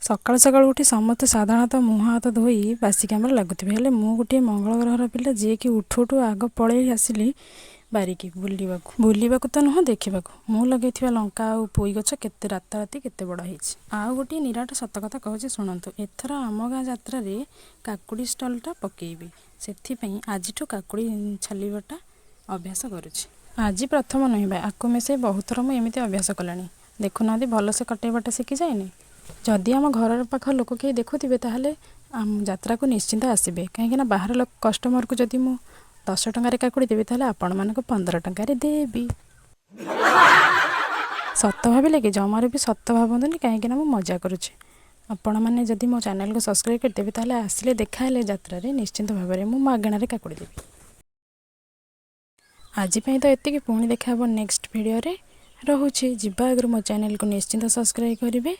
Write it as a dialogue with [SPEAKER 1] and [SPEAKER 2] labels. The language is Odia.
[SPEAKER 1] ସକାଳୁ ସକାଳୁ ଉଠି ସମସ୍ତେ ସାଧାରଣତଃ ମୁହଁ ହାତ ଧୋଇ ବାସି କାମରେ ଲାଗୁଥିବେ। ହେଲେ ମୁଁ ଗୋଟିଏ ମଙ୍ଗଳ ଗ୍ରହର ପିଲା, ଯିଏକି ଉଠୁ ଉଠୁ ଆଗ ପଳେଇ ଆସିଲି ବାରିକି ବୁଲିବାକୁ। ବୁଲିବାକୁ ତ ନୁହଁ, ଦେଖିବାକୁ ମୁଁ ଲଗେଇଥିବା ଲଙ୍କା ଆଉ ପୋଇ ଗଛ କେତେ ରାତାରାତି କେତେ ବଡ଼ ହେଇଛି। ଆଉ ଗୋଟିଏ ନିରାଟ ସତ କଥା କହୁଛି, ଶୁଣନ୍ତୁ। ଏଥର ଆମ ଗାଁ ଯାତ୍ରାରେ କାକୁଡ଼ି ଷ୍ଟଲ୍ଟା ପକେଇବି। ସେଥିପାଇଁ ଆଜିଠୁ କାକୁଡ଼ି ଛାଲିବାଟା ଅଭ୍ୟାସ କରୁଛି। ଆଜି ପ୍ରଥମ ନୁହେଁ ବା ଆକୁ ମିଶାଇ ବହୁତ ଥର ମୁଁ ଏମିତି ଅଭ୍ୟାସ କଲାଣି। ଦେଖୁନାହାନ୍ତି, ଭଲସେ କଟେଇବାଟା ଶିଖିଯାଇନି। ଯଦି ଆମ ଘର ପାଖ ଲୋକ କେହି ଦେଖୁଥିବେ, ତାହେଲେ ଆମ ଯାତ୍ରାକୁ ନିଶ୍ଚିନ୍ତ ଆସିବେ। କାହିଁକିନା ବାହାର ଲୋକ କଷ୍ଟମରକୁ ଯଦି ମୁଁ 10 ଟଙ୍କାରେ କାକୁଡ଼ି ଦେବି, ତାହେଲେ ଆପଣମାନଙ୍କୁ 15 ଟଙ୍କାରେ ଦେବି। ସତ ଭାବିଲେ କି? ଜମାରୁ ବି ସତ ଭାବନ୍ତୁନି, କାହିଁକିନା ମୁଁ ମଜା କରୁଛି। ଆପଣମାନେ ଯଦି ମୋ ଚ୍ୟାନେଲକୁ ସବସ୍କ୍ରାଇବ୍ କରିଦେବେ, ତାହେଲେ ଆସିଲେ ଦେଖା ହେଲେ ଯାତ୍ରାରେ ନିଶ୍ଚିନ୍ତ ଭାବରେ ମୁଁ ମାଗଣାରେ କାକୁଡ଼ି ଦେବି। ଆଜି ପାଇଁ ତ ଏତିକି। ପୁଣି ଦେଖା ହେବ ନେକ୍ସଟ ଭିଡ଼ିଓରେ। ରହୁଛି। ଯିବା ଆଗରୁ ମୋ ଚ୍ୟାନେଲକୁ ନିଶ୍ଚିନ୍ତ ସବସ୍କ୍ରାଇବ୍ କରିବେ।